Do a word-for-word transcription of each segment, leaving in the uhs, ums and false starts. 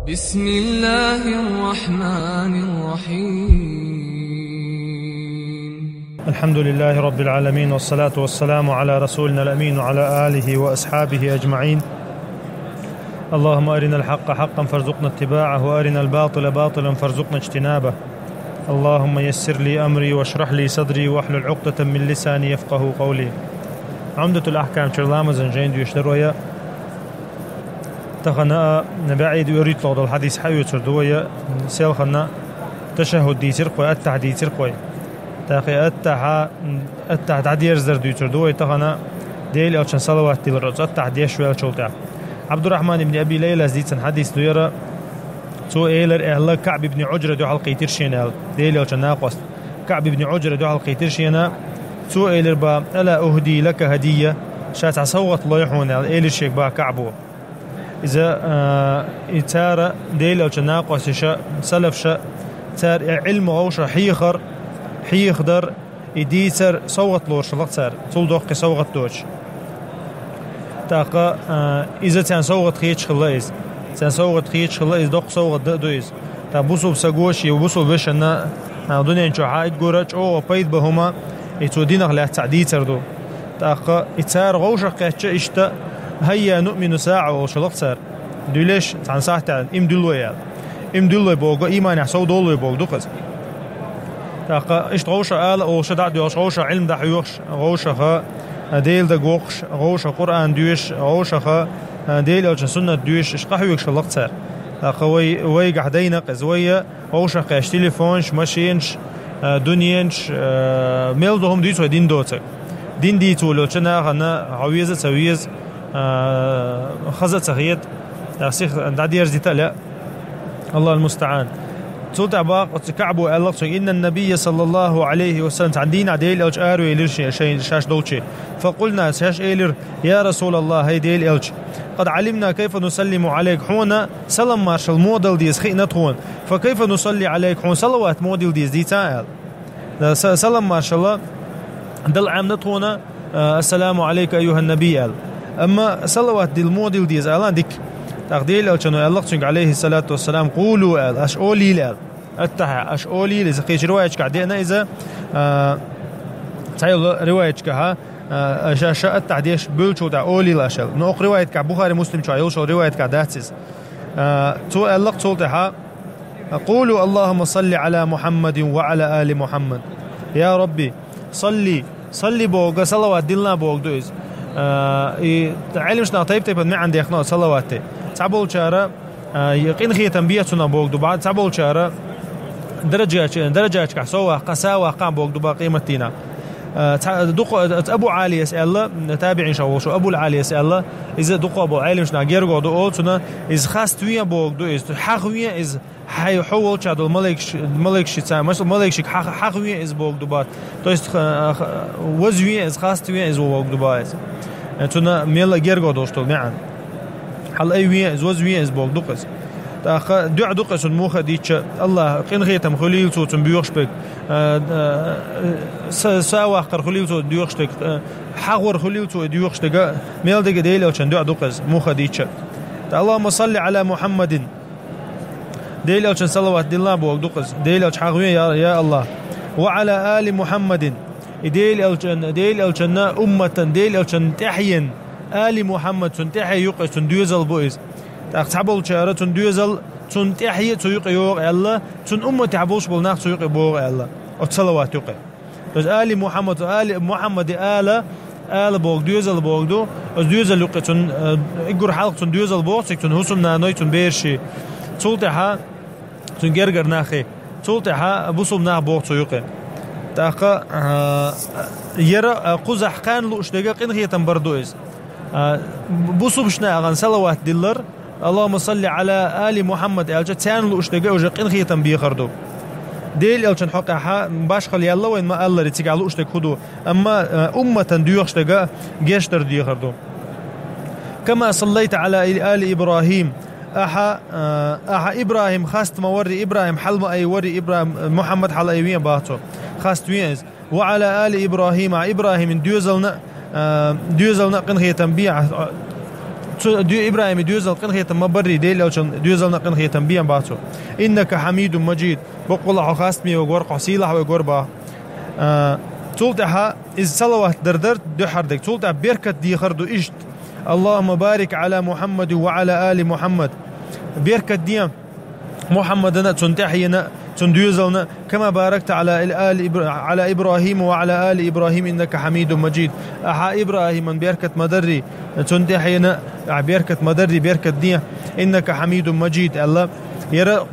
بسم الله الرحمن الرحيم. الحمد لله رب العالمين، والصلاة والسلام على رسولنا الأمين وعلى آله وأصحابه أجمعين. اللهم أرنا الحق حقا فارزقنا اتباعه، وأرنا الباطل باطلا فارزقنا اجتنابه. اللهم يسر لي أمري واشرح لي صدري واحلل عقدة من لساني يفقهوا قولي. عمدة الأحكام чура ламазан жайна доьшуш дар вай. Тахана баӀид оьрийтталгӀа долу хьадис хьаоьцур ду вай, селхана ташаххуд дийцира-кх вай, аттахьа дийцира-кх вай. ТӀаккха и аттахьа, аттахьа дӀадерзадар дуьйцур ду вай тахана, Делан элчан салават дилар оцу аттахьа деш ваьллачул тӀаьхьа. Ӏабдуррахьман ибн Аби Лайлас дийцина хьадис ду яра, цо элира аьлла, КаӀб ибн Ӏуджра дуьхьал кхийтира шена аьлла, Делан элчан накъост. КаӀб ибн Ӏуджра дуьхьал кхийтира шена, цо элира бах: «Ала ухди лака хадийя?» Ша цхьа совгӀат лой хьуна аьлла, элира шега бах КаӀбо. Иза, а, и цара Делан элчан накъосташа, салафаша, цара и Ӏилма вовшах хьехар, хьехадар, и дийцар совгӀат лоруш хилла-кх цара, цул доккха совгӀат доцуш. ТӀаккха, а, иза царна совгӀат хеташ хилла иза. Царна совгӀат хеташ хилла иза, доккха совгӀат дан а ду иза. ТӀаккха бусулба саго шен бусулба вешина, а, дуьнен чохь а уггар а чӀогӀа пайда бан хӀума, и цо динах лаьцна цхьаъ дийцар ду. ТӀаккха и цара вовшах кхаьчча иштта, «Хьайя нуъмину саӀа», олуш хилла-кх цара. Дуьлеш, цхьана сахьтехь, им дуьллой аьлла. Им дуьллой бохург, ийманехь сов долалой бохург ду-кх иза. ТӀаккха иштта вовшах ала а олуш, дӀа а доьлхуш, вовшах Ӏилма дӀахьоьхуш, вовшах, а, Делан даг воккхуш, вовшах Къуръан доьшуш, вовшах, а, Делан элчан суннат доьшуш, иштта къахьоьгуш хилла-кх цара. ТӀаккха вай, вайгахь дайна-кх иза, вай, а, вовшах кхаьчча телефонаш, машинаш, а, дуьненаш, а, мел долу хӀума дуьйцу вай дин доцург. Дин дийца волавелча нахана хьо веза а ца веза, а, хаза а ца хета, а, сиха дӀадерзийта а лаьа. Аллахул мустаӀан. Цул тӀаьхьа бах оцу КаӀбо аьлла-кх цуьнга: «Иннан набийя саллаллаху Ӏалайхи ва саллам», цхьана дийнахь Делан элча аравелира шен, шайн, шаьш долчу. «Факъулна», шаьш элира: «Я Расулаллах, хӀай Делан элча, къад Ӏалимна кайфа нусаллиму Ӏалайк», хьуна салам маршалла муха дала деза хиъна тхуна. «Фа кайфа нусалли Ӏалайк», хьуна салават муха дила деза дийца а аьлла. Са-, салам маршалла дала Ӏемна тхуна, а, «Ассаламу Ӏалайка айюхьан набий», аьлла. Амма салават дила муха дила деза ала дика. ТӀаккха Делан элчано аьлла-кх цуьнга, Ӏалайхиссалату вассалам: «Къулу», аьлла, аша олийла аьлла. Аттахьа, аша олийла иза. Кхечу риваяташкахь деана иза, а, цхьайолу риваяташкахьа, а, ша, ша аттахьа деш буьллачул тӀаьхьа олийла аша аьлла. Но окху риваяткахь, Бухари, Муслим чохь йолуш йолу риваяткахь дац иза. А, цо аьлла-кх цул тӀаьхьа: «Къулу Аллахумма салли Ӏала Мухьаммадин ва Ӏала али Мухьаммад». Я Рабби, салли, салли бохург, салават дилла бохург ду иза. А, и Ӏеламнах тайп-тайпана маьӀна дехна оцу салаватан. Цхьаболчара, а, и къинхетам бе цунах бохург ду бах, цхьаболчара даражач-, даражачкахь сов ваккха, са ваккха бохург ду бах къематдийнахь. А, цхьа-, дукха, Абу Ӏалияс аьлла, табиӀинашкахь волуш ву, Абу Ӏалияс аьлла, иза дукха бо Ӏеламнах герга до олу цунах, иза хаставе бохург ду иза, хьахаве иза. Хьайн хьо волчохь долу малайкаш-, малайкашца, мас-, малайкашка хьах-, хьахаве иза бохург ду бах. То есть, ха-, ха-, вазве иза, хаставе иза бохург ду бах иза. Э, цунна мелла герго долуш долу маьӀна. Хьалаайве иза, вазве иза бохург ду-кх иза. ТӀаккха дуьхьа ду-кх иза цунна муха а дича, Аллах, къинхетам хуьлийла цо цунна боьхуш берг, э, э, са-, са ваккхар хуьлийла цо доьхуш дерг, э, хьахор хуьлийла цо и доьхуш дерг, мел дерг а Делан элчан дуьхьа ду-кх иза, муха а дича. ТӀаккха Аллахумма салли Ӏала Мухьаммадин. Делан элчан салават дилла бохург ду-кх иза. Делан элча хьахаве, я, я Аллах. Ва Ӏала али Мухьаммадин. И Делан элчан, Делан элчан умматан, Делан элчан тӀаьхьенан, али Мухьаммад, цунна тӀаьхье ю-кх иза, цунна доьзал бу иза. ТӀаккха цхьаболчара цунна доьзал, цунна тӀаьхье цу юкъа йогӀу аьлла, цунна умматехь болуш болу нах цу юкъа богӀу аьлла. Оцу салават юкъа. Иза али Мухьаммад, али Мухьаммади ала, ала бохург, доьзал бохург ду. Иза доьзал юкъе цунна, э, уггар хьалха цунна доьзал боху цига, цунна хӀусамнаной, цунна бераши. Цул тӀаьхьа цунна гергара нахи. Цул тӀаьхьа бусулба нах боху цу юкъе. ТӀаккха, э, яра, э, кхузахь кхарна лууш дерг къинхетам бар ду иза. А, бусулбашна агӀан салават диллар, Аллахумма салли Ӏала али Мухьаммад аьлча, царна лууш дерг уже къинхетам бехар ду. Делан элчан хьокъехьа башхалла яьлла вайна ма-аллара, цигахь лууш дерг хӀун ду, амма, а, умматан доьхуш дерг гечдар дехар ду. Кама саллайта Ӏала али ИбрахӀим. Ахьа, а, ахьа ИбрахӀим хаста ма варри, ИбрахӀим хьала ма айварри, ИбрахӀим, Мухьаммад хьала айве бах цо. Хаставе иза. Ва Ӏала али ИбрахӀима, ИбрахӀиман доьзална, а, доьзална къинхетам бе, а, Цу, ду-, ИбрахӀима доьзална къинхетам ма баррий, Делан Элчан доьзална къинхетам бе бах цо. «Иннака хьамидун мажид». Боккъала хьо хастаме варгва, хьо сийлахь варгва бах. А, цул тӀаьхьа иза салават дар дар дуьххьара дерг. Цул тӀаьхьа беркат дехар ду иштта: «Аллахумма барик Ӏала Мухьаммадин ва Ӏала али Мухьаммад». Беркат де Мухьаммадана, цун тӀаьхьена, цун доьзална, «кама баракта Ӏала ил-, али Ибра-, Ӏала ИбрахӀима ва Ӏала али ИбрахӀим, иннака хьамидун мажид». Ахьа ИбрахӀиман беркат ма даррий, цун тӀаьхьена, ахьа беркат ма даррий, беркат де, «иннака хьамидун мажид», аьлла. Яра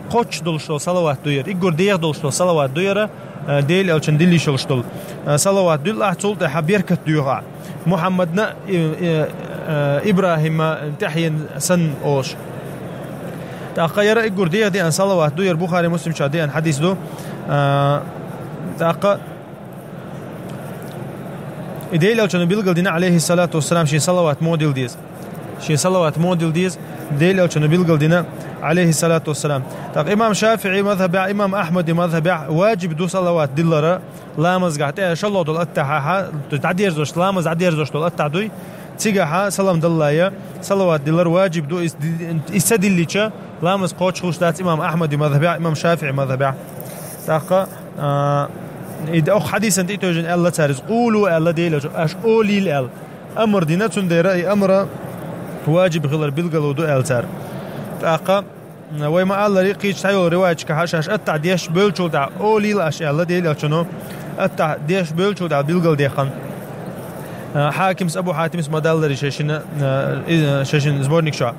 кхоччуш долуш долу салават ду яра, иггур деха долуш долу салават ду яра, э, Делан Элчан дилиш йолуш долу, э, салават дуьллу ахь, цул тӀаьхьа беркат доьху ахь. Мухьаммадна, и, и, э, ИбрахӀима тӀаьхьена санна олуш. ТӀаккха яра иггур деха деана салават ду, яра Бухари, Муслим чохь деана хьадис ду. А, тӀаккха и Делан Элчано билгал дина, Ӏалайхиссалату вассалам, шен салават муха дилла деза. Шен салават муха дилла деза, Делан Элчано билгал дина, Ӏалайхиссалату вассалам. ТӀаккха имам ШафиӀи мазхабехь, имам Ахьмади мазхабехь важиб ду салават диллара, ламазгахь тӀе шолгӀа долу аттахьа, то есть дӀадерзош, ламаз дӀадерзош долу аттахь дуй, цигахьа салам даллалц салават диллар важиб ду, иза ди-, иза ца диллича, ламаз кхочуш хӀуш дац имам Ахьмади мазхабехь, имам ШафиӀи мазхабехь. ТӀаккха, а, и д-, окху хьадисан тӀе тевжина аьлла цара иза: «Къулу», аьлла Делан Элчано, аша олийла аьлла. Амр дина, цундела и амра важиб хилар билгало ду аьлла цара. ТӀаккха, вай ма-аллара, кхечу цхьайолу риваяташкахьа шаьш аттахь деш бевллачул тӀаьхьа олийла аша аьлла Делан Элчано, аттахь деш бевллачул тӀаьхьа билгал дехна. А, Хьакимс, Абу Хьатимс ма-даллара шайшина, а, и, шайшина сборник чохь.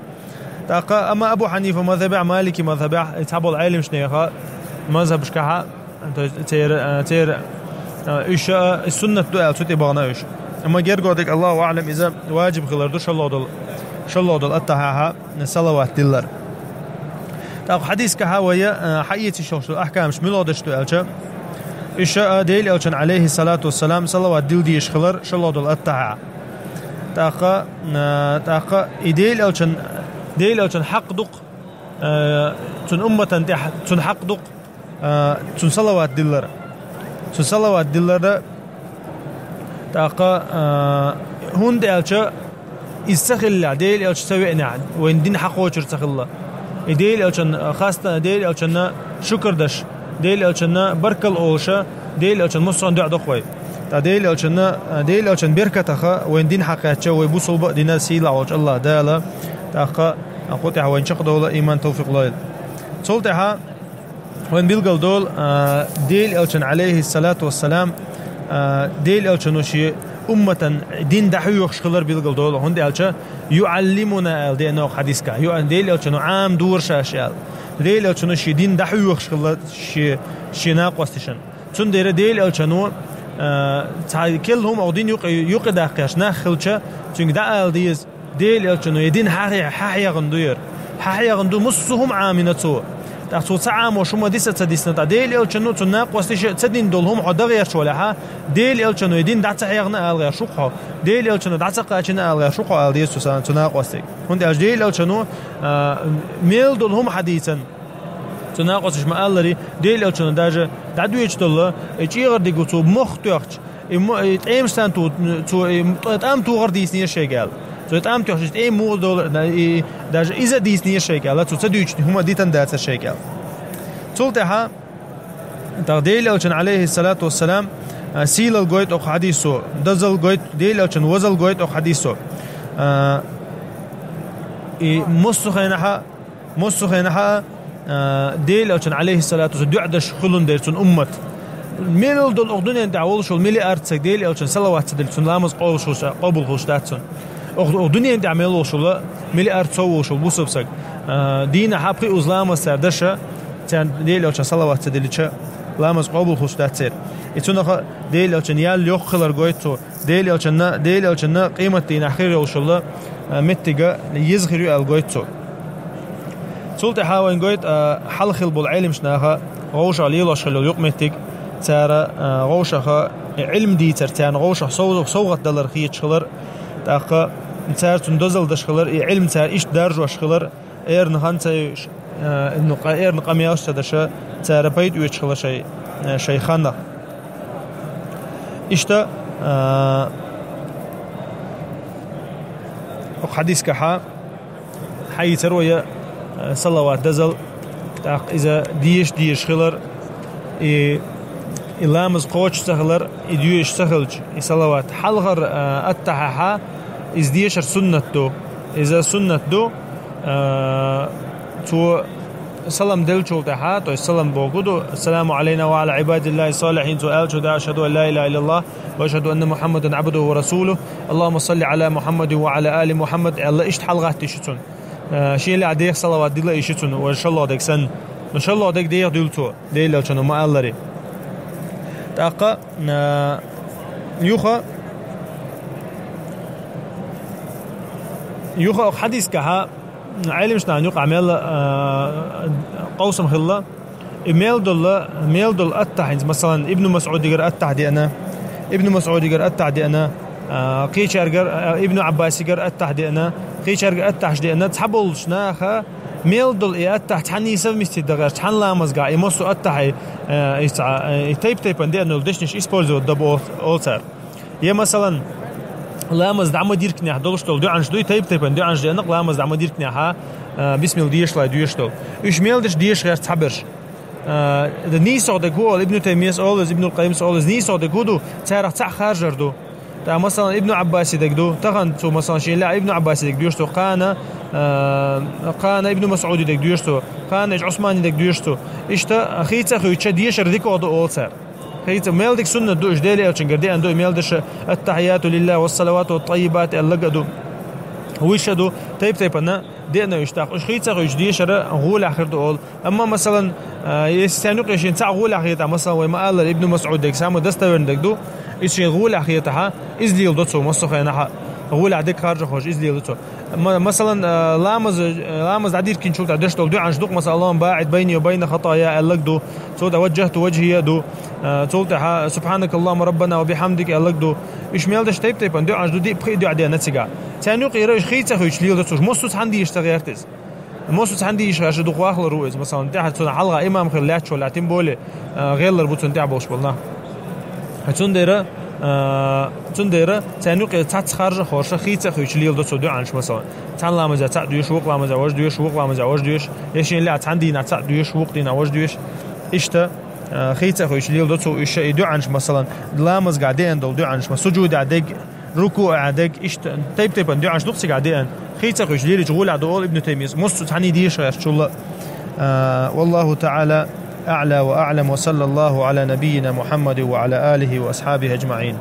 ТӀаккха, амма Абу Хьанифа мазхабехь, Малики мазхабехь, и цхьаболу Ӏеламнеха мазхабашкахьа, то есть церан, а, церан, а, уьш, а, суннат ду аьлла, цу тӀе бахана уьш. Амма гергардиг, Аллаху аӀлам, иза важиб хилар ду шолгӀа долу, шолгӀа долу аттахьа салават диллар. ТӀаккха хьадискахьа вай, а, хьаэцаш йолуш долу ахькамаш муьлха деш ду аьлча, уьш, а, Делан Элчан, Ӏалайхиссалату вассалам, салават дилла дезаш хилар шолгӀа долу аттахьа. ТӀаккха, а, тӀаккха и Делан Элчан, Делан Элчан хьакъ ду-кх, а, цуьнан умматан тӀехь, цуьнан хьакъ ду-кх, а, цунна салават диллар. Цунна салават диллар, тӀаккха, а, хӀунда аьлча, иза ца хиллехь, Делан Элча ца веанехь, вайн дин хьакхочур ца хилла. И Делан Элчан, а, хаста, Делан Элчанна шукар даш, Делан Элчанна баркалла олуша, Делан Элчан массо а дуьхьа доху вай. ТӀа Делан Элчанна, а, Делан Элчан беркатаха вайн дин хьакхаьчча, вай бусулба а дина сийлахь волчу Аллах Дала, тӀаккха, а, кху тӀехь вайн чекхдовла иман, тавфикъ лойла. Цул тӀаьхьа вайн билгал долу, а, Делан Элчан, Ӏалайхиссалату вассалам, а, Делан Элчано шен умматан дин дӀахьоьхуш хилар билгал долу, хӀунда аьлча, «юӀаллимуна» аьлла деана окху хьадискахь, ю-, Делан Элчано Ӏамадора шаьш аьлла. Делан Элчано шен дин дӀахьоьхуш хилла шен, шен накъосташна. Цундела Делан Элчано, а, цхьа керла хӀума окху дин юкъа, юкъа даккхеш нах хилча, цуьнга дӀаала деза, Делан Элчано и дин хьахье-, хьахьехна ду яра. Хьахьехна ду, массо а хӀума Ӏамийна цо. ТӀаккха цо ца Ӏамош хӀума диса а ца дисна, тӀаккха Делан Элчано, цуьнан накъосташа ца дина долу хӀума хьо дан гӀерташ валахьа, Делан Элчано и дин дӀа ца хьехна ала гӀерташ ву-кх хьо, Делан Элчано дӀа ца кхачийна ала гӀерташ ву-кх хьо, ала деза цу сан-, цу накъостега. ХӀунда аьлча Делан Элчано, а, мел долу хӀума хьадийцина. Цу накъосташа ма-аллара, Делан Элчано даже дӀадоьдуш долу, и чӀегӀар дигу цо мох тоьхча, и мо-, и тӀемаш санна ту-, цо и м-, тӀ-, тӀам тохар дийцинера шайга аьлла. Цо и тӀам тоьхча, тӀем муха долу, и даже иза дийцинера шайга аьлла, цо ца дуьйцучу хӀума дитина дацара шайга аьлла. Цул тӀаьхьа, тӀаккха Делан Элчан, Ӏалайхиссалату вассалам, а, сийлалла гойту окху хьадисо, дозалла гойту, Делан Элчан возалла гойту окху хьадисо. А, и массо а хенахьа, Массо а хенахьа, а, Делан Элчан, Ӏалайхиссалату вассалам, дуьхьа даш хуьлун дара цуьнан уммат. Мел долу окху дуьнен тӀехь волуш волу миллиард саг Делан Элчан салават ца диллича, цуьнан ламаз къобалхуш, къобалхуш дац цуьнан. Окху, окху дуьнен тӀехь мел волуш волу миллиард сов волуш волу бусалба саг. А, дийнахьа пхи-уза ламаз цара даша, царна Делан Элчан салават ца диллича, ламаз къобалхуш дац церан. И цунах Делан Элчан ял йоккха хилар гойту цо. Делан Элчанна, Делан Элчанна къематдийнахь хир йолуш йолу, а, меттига еза хир ю аьлла гойту цо. Цул тӀаьхьа вайн гойту, а, хьалха хилла болу Ӏеламнаха вовшах лелош хилла йолу юкъаметтиг, цара, а, вовшаха и Ӏилма дийцар, царна вовшах сов-, совгӀат далар хеташ хилар, тӀаккха цара цунна дозалла даш хилар, и Ӏилма цара иштта даржош хилар, эрна хан ца йойуш, а, ну, къа-, эрна къамелаш ца даша, цара пайда оьцуш хилла шайн, а, шайн ханах. Иштта, а, Хьадискахьа хьайцар вая, э, салават дазал, тӀаккха иза деш деш хилар, и, и ламаз кхочуш ца хилар, и доьшуш ца хилча, и салават хьалхар, э, аттахьахьа, иза дешар суннат ду. Иза суннат ду, э, цо салам делчул тӀаьхьа, то есть салам богу ду, «Ассаламу алейна ва аля ибадиллахи салихин», цо аьлчу да, «Ашхаду ан ла иляха илляллах, ва ашхаду анна Мухаммадан абдуху ва расулух, Аллахумма салли аля Мухаммадин ва аля али Мухаммад», аьлла, иштта хьалгӀатта ишу цун. Э, шен лаьа дех салават дила ишу цун, ва шалло дег сан. Ну, шалло дег дех дуьл цо, Деллачун ма аллари. ТӀаккха, э, юха, юха хьадискахьа, Ӏелимшнан юкъа мел, э, къовсам хилла, и мел долла, мел долла аттахь хӀинца, масалан, Ибну Масъудигар аттахь деана, Ибну Масъудигар аттахь деана, а, кхечаргар, а, Ибну Аббасигар аттахь деана, кхечаргар аттахьаш деана, цхьаболчу наха мел долла и аттахь цхьаьна совместить дагӀаш, цхьаьна ламазга и массо аттахьий, э, и цхьа, э, и тайп-тайпана деана йолу дешнаш использовать дабо олу цара. Я, масалан, ламаз дӀа ма диркнехь долуш долу дуьӀанаш дуй, тайп-тайпана дуьӀанаш деанакъ ламаз дӀа ма диркнехьа, а, бисмилла дешалай доьшуш долу. Уьш мел деш деша гӀерта цхьаберш. А, да нийсогӀ дерг хӀу олу, Ибну Таймияс олу иза, Ибнул Къайимас олу иза, нийсогӀ дерг хӀу ду, царах цхьаъ харжар ду. ТӀа, масалан, Ибну Аббаси дерг ду, тахана цу, масалан, шен лаьа Ибну Аббаси дерг доьшу цо, кхана, а, кхана Ибну Масъуди дерг доьшу цо, кхана Ӏусмани дерг доьшу цо. Иштта хийца а хуьйцуш дешар дика ду олу цара. Хийца, мел дика суннат ду, уьш Дела элчангара деана ду, и мел деш, «Аттахьияту лиллахи вассалавату ваттаййибат» аьлларг а ду. Вуьш а ду, тайп-тайпана деана уьш тӀаккха. Уьш хийца а хуьйцуш дешара гӀолехь хир ду олу. Амма, масалан, а, если царна юкъе шен цхьаъ гӀолехь хетахь, масалан, вай ма-аллара, Ибну Масъуд дерг, самый достоверный дерг ду, иза шен гӀолехь хетахьа, иза леладо цо массо а хенахьа, гӀолехь дерг харжа ховш, иза леладо цо. Ма-, масалан, а, ламаз, ламаз дӀадиркинчул тӀаьхьа деш долу дуьӀанаш ду-кх, масалан, «Аллахумма баӀид байни ва байна хатаяй» аьлларг ду, цул тӀаьхьа «Ваджжахту ваджхия» ду, а, цул тӀаьхьа «Субханакаллахумма раббана ва бихьамдик» аьлларг ду. Уьш мел деш тайп-тайпана дуьӀанаш ду, диъ-пхиъ дуьӀа деана цига. Царна юкъера уьш хийца а хуьйцуш лело цо уьш, массо а цхьаьна дийша ца гӀерта иза. Массо а цхьаьна дийша гӀерта ду, дукха вахалур ву иза, масалан, тӀаьхьа цунна хьалха имам хила лаьтташ валахь, тем более, а, гӀеллар бу цунна тӀехь болуш болу нах. Цундела, а, цундела царна юкъе цхьацца харжа а хорша, хийца а хуьйцуш леладо цо дуьӀанаш, масалан. Цхьана ламазехь цхьаъ доьшу, вукху ламазехь важа доьшу, вукху ламазехь важа доьшу, я шен лаьа цхьана дийнахь цхьаъ доьшу, вукху дийнахь важа доьшу. Иштта, а, хийца а хуьйцуш леладо цо уьш и дуьӀанаш, масалан, ламазгахь деана долу дуьӀанаш, ма-, сужудехь дерг, рукуӀехь дерг, иштта тайп-тайпана дуьӀанаш ду-кх цигахь деана. Хийца а хуьйцуш лелийча гӀолехь ду олу Ибну Таймияс, массо а цхьаьна дийша гӀертачул а. А, валлаху таӀала аӀла ва аӀлам, ва саллаллаху Ӏала набиййина Мухьаммадин ва Ӏала алихи ва асхьабихи аджмаӀин.